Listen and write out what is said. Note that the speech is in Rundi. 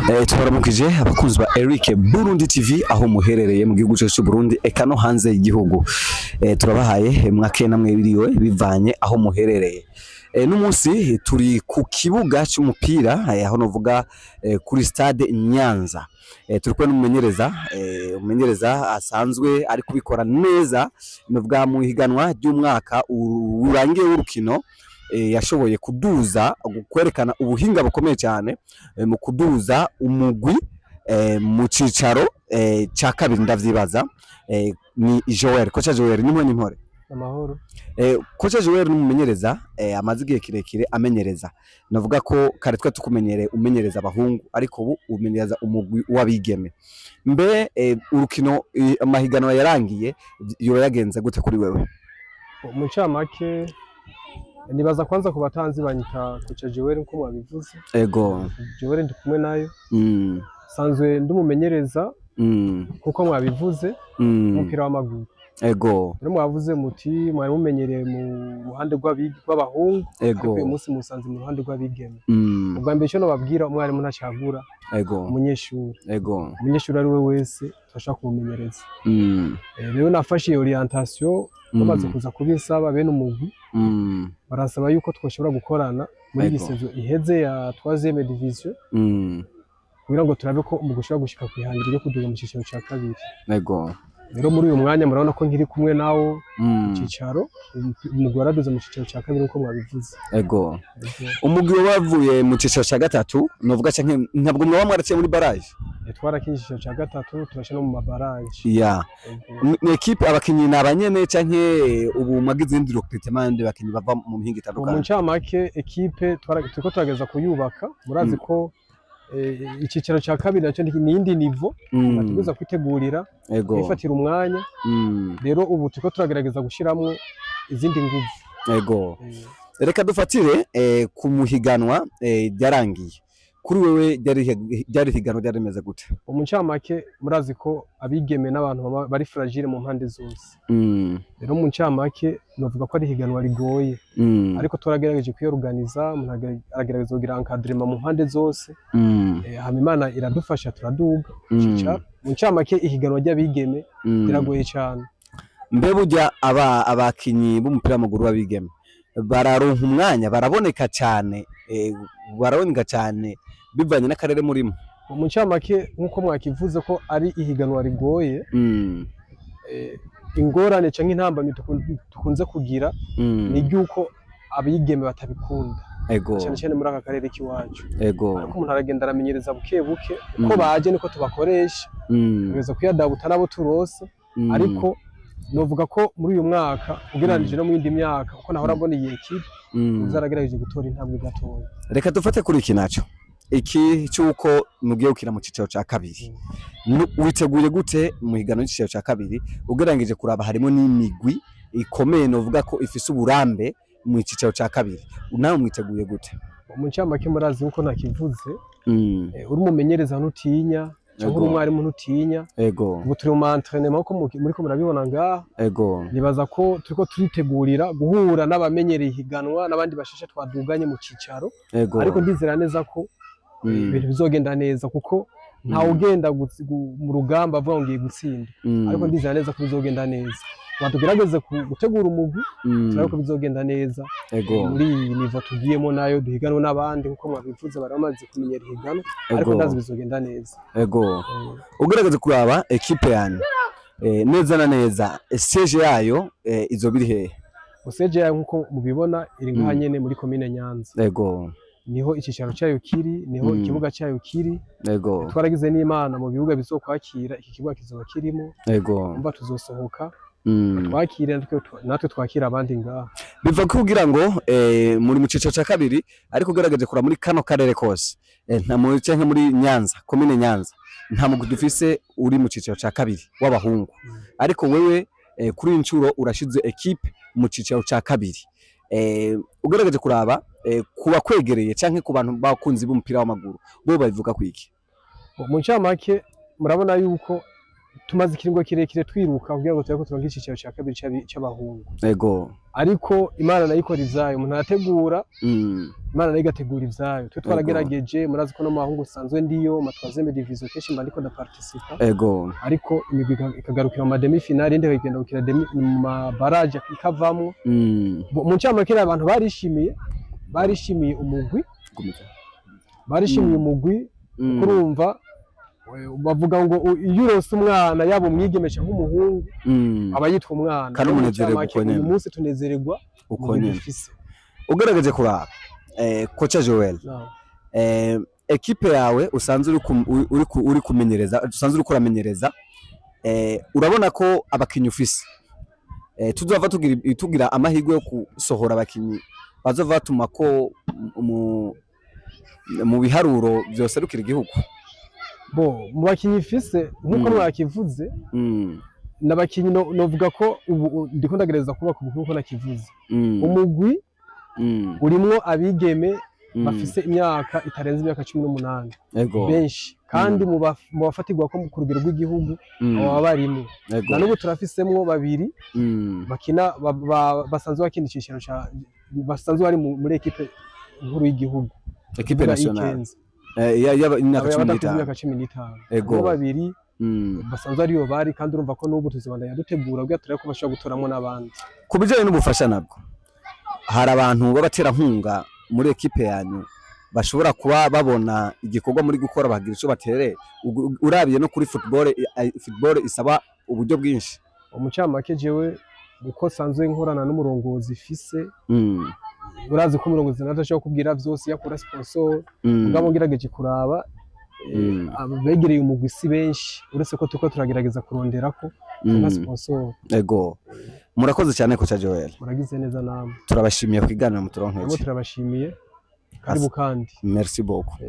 Twaramukije abakunzi ba Eric Burundi TV aho muherereye mu gihugu cyacu cy'u Burundi eka no hanze y'igihugu. Turabahaye mwake namwe biriwe bivanye aho muherereye. N'umunsi turi ku kibuga cy'umupira, aho novuga kuri stade Nyanza. Turi kumwe n'umumenyereza, umumenyereza asanzwe ari kubikora neza, novuga mu higanwa ry'umwaka urangiye w'urukino, yashoboye kuduza, kwerekana ubuhinga bukomeye cyane mu kuduza umugwi mu cicaro ca kabiri ndavyibaza. Ni Joel, kocha Joel, nimwe n'impore. Amahoro. Kocha Joel n'umumenyereza amaze igihe kirekire amenyereza. Navuga ko kare twe tukumenyereye umenyereza abahungu, ariko ubu umenyereza umugwi w'abigeme. Mbe urukino, amahiganwa yarangiye yoba yagenze gute kuri wewe? Mu ncamake, nibaza kwanza ku batanzi banyita kocha Joel nko mwabivuze. Joel ndi kumwe nayo. Sanzwe ndumumenyereza nkuko mwabivuze umupira w'amaguru. Rero mwavuze muti mwari mumenyereye mu ruhande rw'abahungu, ariko uyu munsi musanze mu ruhande rw'abigeme. Ubwa mbere icyo nobabwira, umwarimu ntacagura umunyeshuri. Umunyeshuri ari we wese turashaka kumumenyereza. Rero nafashe iyo orientation bamaze kuza kubinsaba bene umugwi, baransaba yuko twoshobora gukorana muri iyi saison iheze ya troisième division kugira ngo turabe ko umugwi ushobora gushika kw'ihangira ryo kuduga mu cicaro ca kabiri. Rero muri uyu mwanya murabona ko nkiri kumwe nawo mu cicaro, umugwi waraduze mu cicaro ca kabiri nkuko mwabivuze. Ego. Umugwi wavuye mu cicaro ca gatatu, novuga canke ntabwo mwaba mwaraciye muri barrage? Twarakinye icicaro ca gatatu, turasha no mu ma barrages. Ego. Ni équipe, abakinyi ni abanyene canke ubu mwagize indi recrutement, y'abandi bakinyi bava mu mihinga Mu itandukanye? ncamake, équipe turiko turageza kuyubaka. Murazi ko icicaro ca kabiri nacyo ni iyindi niveau, bategerezwa kwitegurira, kwifatira umwanya. Rero ubu turiko turagerageza gushiramwo izindi nguvu. Reka dufatire ku muhiganwa ryarangiye. Kuri wewe ryari higanwa ryari rimeze gute? Mu ncamake, murazi ko abigeme n'abantu bari fragile mu mpande zose. Rero mu ncamake novuga ko ari higanwa rigoye, ariko turagerageje kwiyoruganiza, umuntu aragerageza kugira encadrement mu mpande zose. Hama Imana iradufasha turaduga cicaro. Mu ncamake, ihiganwa ry'abigeme riragoye cane. Mbe burya aba abakinyi b'umupira w'amaguru b'abigeme bararonka umwanya, baraboneka cyane, baraboneka cyane bivanye n'akarere murimo? Mu ncamake, nk'uko mwakivuze ko ari ihiganwa rigoye, ingorane canke intambamyi dukunze kugira ni ry'uko abigeme batabikunda, cyane cyane muri aka karere k'iwacu. Ariko umuntu aragenda aramenyereza buke buke, uko baje niko tubakoresha, tugeza kwiyadabuta nabo turose. Ariko novuga ko muri uyu mwaka, ugereranije no mu yindi myaka uko nahora mbona iyi équipe, zaragerageje gutora intambwe gatoya. Reka dufate kuri iki naco, iki cy'uko mugiye gukina mu cicaro ca kabiri. Witeguye gute mu higanwa ry'icicaro ca kabiri, ugereranyije kuraba harimo n'imigwi ikomeye, novuga ko ifise uburambe mu cicaro ca kabiri? Nawe mwiteguye gute? Mu ncamake, murazi nkuko nakivuze, uri umumenyereza ntutinya, cyangwa uri umwarimu ntutinya. Ubu turi mu entraînement ko muriko murabibona ngaha. Nibaza ko turiko turitegurira guhura n'abamenyereye ihiganwa n'abandi bashashe twaduganye mu cicaro. Ariko ndizera neza ko ibintu bizogenda neza, kuko ntawe ugenda mu rugamba avuga ngo ngiye gutsinda. Ariko ndizera neza ko bizogenda neza. Tugerageze gutegura umugwi, turabe ko bizogenda neza muri iyi niveau tugiyemo nayo duhiganwa n'abandi. Nkuko mwabivuze, bari bamaze kumenyera ihiganwa, ariko ndazi bizogenda neza. Ugerageze kuraba équipe yanyu, neza na neza siège yayo izoba iri hehe? Siège yayo, nkuko mubibona, iri ngaha nyene muri komine Nyanza. Niho icicaro cyayo kiri, niho ikibuga cyayo kiri. Twaragize n'Imana, mu bibuga bizokwakira iki kibuga kizoba kirimo. Umva, tuzosohoka twakire, natwe twakira abandi ngaha. Biva kugira ngo muri mu cicaro ca kabiri, ariko ugerageje kuraba muri kano karere kose, nta muri canke muri Nyanza, komine Nyanza, nta mugwi dufise uri mu cicaro ca kabiri w'abahungu. Ariko wewe kuri iyi ncuro urashize équipe mu cicaro ca kabiri. Ugerageje kuraba kuba kwegereye canke ku bantu bakunzi b'umupira w'amaguru, bo babivuga kwiki? Mu ncamake, murabona yuko Tumaze ikiringo kirekire twiruka kugira ngo turebe ko turonka icicaro ca kabiri c'abahungu. Ariko Imana nayo ikora ivyayo, umuntu arategura, Imana nayo igategura ivyayo. Twe twaragerageje, murazi ko no mu bahungu usanzwe ndiyo ma troisième division, kenshi mba ndiko ndaparticipa, ariko imigwi ikagarukira mu ma demi-finale, indi ikagenda gukina mu ma barrage ikavamwo. Mu ncamake rero, abantu barishimiye umugwi, Gumiza. barishimiye umugwi. Kurumva bavuga ngo iyo uronse umwana, yaba umwigeme canke umuhungu, aba yitwa umwana. Kandi Rero mu umunezererwa ncamake, uko nyene. uyu munsi tunezererwa Uko umugwi nyene. dufise. Ugerageje kuraba, kocha Joel, Naam. Ekipe yawe usanzwe uri kumenyereza, usanzwe uri kuramenyereza, urabona ko abakinyi ufise, tuzova tugira amahirwe yo gusohora abakinyi bazova batuma ko mu biharuro vyoserukira igihugu? Bo mu bakinyi ifise, nk'uko mwakivuze, n'abakinyi novuga ko ubu ndiko ndagerageza kubaka umugwi nk'uko nakivuze. Umugwi urimwo abigeme bafise imyaka itarenze imyaka 18 benshi, kandi mu bafatirwa ko ku rugero rw'igihugu abo baba barimwo. Na n'ubu turafisemwo babiri bakina basanzwe bakina icicaro ca basanzwe bari muri ekipe nkuru y'igihugu. Ekipe Kuvuga nationale. I15. Y'imyaka Aba cumi badakuze n'itanu. imyaka 15. Ego. Abo babiri basanzwe ariyo bari, kandi urumva ko n'ubu tuzobandanya dutegura kugira turebe ko bashobora gutoramwo n'abandi. Ku bijyanye n'ubufasha nabwo, hari abantu b'abaterankunga muri ekipe yanyu bashobora kuba babona igikorwa muri gukora bagira icyo batereye? Urabiye no kuri football, football isaba uburyo bwinshi. Umucamake, jewe uko sanzwe nkorana n'umurongozi fise, urazi ko umurongozi nawe adashobora kubwira vyose yakura sponsor. Mugabo ngerageje kuraba, abegereye umugwi si benshi, uretse ko turiko turagerageza kurondera ko nka sponsor. Ego, murakoze cyane, kocha Joel. Muragize neza namwe. Turabashimiye ku kiganiro Namwe muturonkeje. turabashimiye, karibu kandi. Merci beaucoup.